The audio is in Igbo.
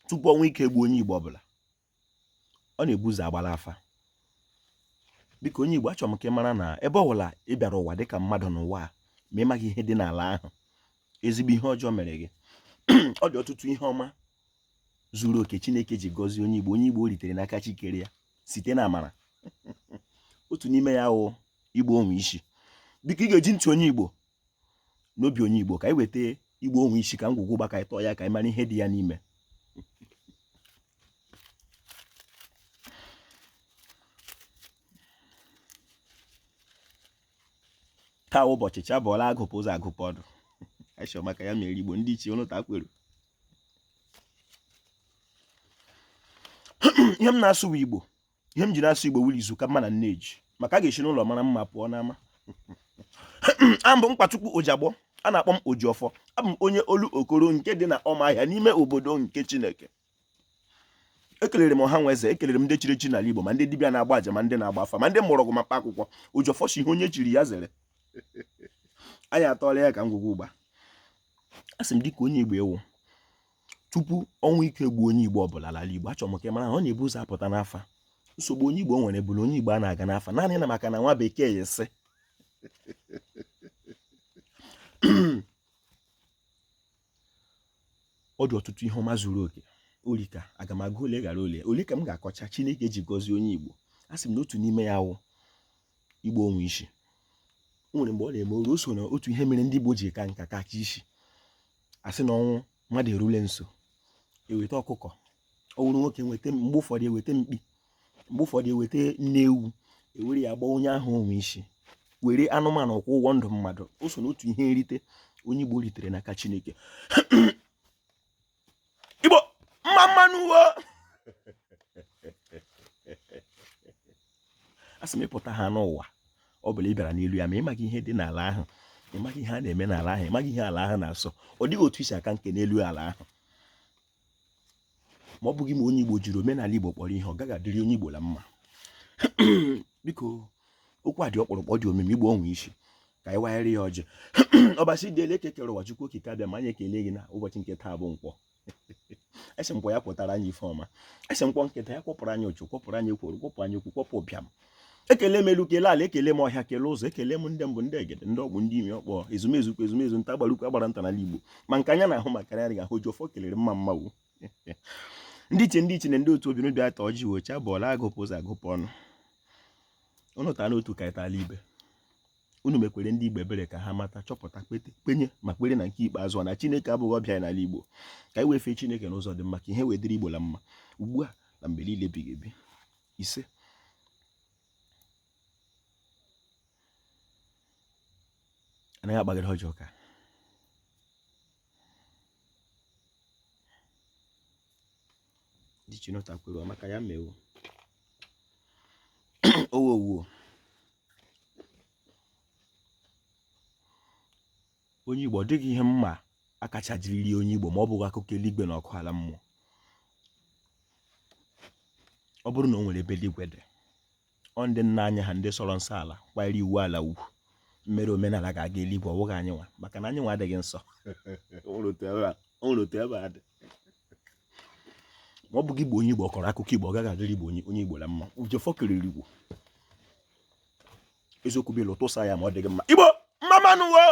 Tupu ọnwụ ike egbuo onye Igbo ọbụla, ọ na-ebu ụzọ agbala afa. Biko onye Igbo, achọrọ m ka ị mara na ebe ọ bụla ị bịara ụwa dịka mmadụ n'ụwa a, ma ị maghị ihe dị n'ala ahụ, ezigbo ihe ọjọọ mere gị. Ọ dị ọtụtụ ihe ọma zuru oke Chineke ji gọzie onye Igbo, onye Igbo ritere n'aka Chi kere ya site na amara. Otu n'ime ya wụ igbu onwe isi. Biko ị ga-eji ntị onye Igbo n'obi onye Igbo ka anyị weta igbu onwe isi ka ngwugwu gbaka anyị tọọ ya ka anyị mara ihe dị ya n'ime. Taa ụbọchị chi abọọla, agụpụ ụzọ agụpụ ọdụ achọ maka ya mere Igbo ndị ichie ụnụ takwere. Ihe m na-asụ bụ Igbo. Ihe m ji na-asụ Igbo wuru izu ka mma na nneji maka a ga-esi n'ụlọ mara mma pụọ n'ama. Abụ m Mkpachukwu Ojiagbọ, a na-akpọ m Ojiọfọ. Abụ m onye Olokoro nke dị na Ọmahịa n'ime obodo nke Chineke. Ekelere m ọha nwe eze, ekelere m ndị chiri echi n'ala Igbo, ma ndị dibịa na-agba aja, ma ndị na-agba afa, ma ndị mgbọrọgwụ, ma mkpa akwụkwọ. Ojiọfọ si ihe onye chiri ya zere. Anyị atọọla ya ka ngwugwu ụgba. Asị m dịka onye Igbo ewu, tupu ọnwụ ike gbuo onye Igbo ọbụla n'ala Igbo, achọrọ m ka ị mara na ọ na-ebu ụzọ apụta n'afa. Nsogbu onye Igbo nwere bụ na onye Igbo a na-aga n'afa naanị na maka na nwa bekee ya sị ọ dị ọtụtụ ihe ọma zuru oke olika aga m agụ ole ghara ole ole ka m ga-akọcha Chineke ji gọzie onye Igbo. A sị m na otu n'ime ya wụ igbu onwe isi. O nwere mgbe ọ na-eme oru o so na otu ihe mere ndị Igbo ji ka nka kacha isi. A sị na ọnwụ mmadụ erule nso, eweta ọkụkọ, ọ wụrụ nwoke nweta, mgbe ụfọdụ eweta mkpi, mgbe ụfọdụ eweta nne ewu, ewere ya gbaa onye ahụ onwe isi, were anụmanụ kwụ ụgwọ ndụ mmadụ. O so n'otu ihe nrite onye Igbo ritere n'aka Chineke. Igbo mma mma nụ o. A sị m ịpụta ha n'ụwa ọ bụla ị bịara n'elu ya, ma ị maghị ihe dị n'ala ahụ, ị maghị ihe a na-eme n'ala ahụ, ị maghị ihe ala ahụ na-asọ, ọ dịghị otu i si aka nke n'elu ala ahụ. Ma ọ bụghị ma onye Igbo jiri omenala Igbo kpọrọ ihe, ọ gaghị adịrị onye Igbo la mma. Biko okwu a dị ọkpụrụkpụ, ọ dị omimi, igbu onwe isi ka anyị wanyere ya ọjị. Ọbasi dị elu eke kere ụwa, Chukwu okike abịama anyị ekele gị na ụbọchị nke taa bụ nkwọ. Asị nkwọ ya kwọtara anyị ife ọma. Asị nkwọ nke taa ya kwọpụrụ anyị ụchụ, kwọpụrụ anyị ekworo, kwọpụ anyị okwu, kwọpụ ụbịam. Ekele m elu, kele ala, ekele m ọhịa, kele ụzọ, ekele m ndị mbụ, ndị egede, ndị ọgbụ, ndị imi ọkpọ, ezumezu ukwu, ezumezu nta, agbarukwu agbara nta n'ala Igbo, ma nke anya na-ahụ maka ya ga-ahụ. Ojiọfọ kelere mma mma wu ndị iche ndị iche na ndị otu obi n'obi atọ ọjị wocha bọọlụ agụpụ ụzọ agụpụ ọnụ. Unu taa n'otu ka anyị taala ibe. Unu mekwere ndị Igbo ebere ka ha mata, chọpụta, kwete, kwenye ma kwere na nke ikpeazụ na Chineke abụghị ọbịa anyị n'ala Igbo. Ka anyị wee fee Chineke n'ụzọ dị mma, ka ihe wee dịrị Igbo la mma ugbu a na mgbe niile ebighị ebi. Ise. Anaghị akpagide ọjọọ ka ndị chinota kwere maka ya mewo owo owo. Onye Igbo, ọ dịghị ihe mma akacha jiriri onye Igbo ma ọ bụghị akụkọ eluigwe na ọkụ ala mmụọ. Ọ bụrụ na o nwere ebe eluigwe dị, ọ ndị nna anyị ha ndị sọrọ nsọ ala kwanyere iwu ala ugwu mere omenala ga-aga eluigwe, ọ bụghị anyị nwa, maka na anyị nwa adịghị nsọ. O nwere otu ebe a dị ma ọ bụghị Igbo onye Igbo kọrọ akụkọ Igbo, ọ gaghị adịrị Igbo onye Igbo la mma. Ojiọfọ kelere Igbo eziokwu bụ ilu, tụsa ya ma ọ dịghị mma. Igbo mma mma nụ o.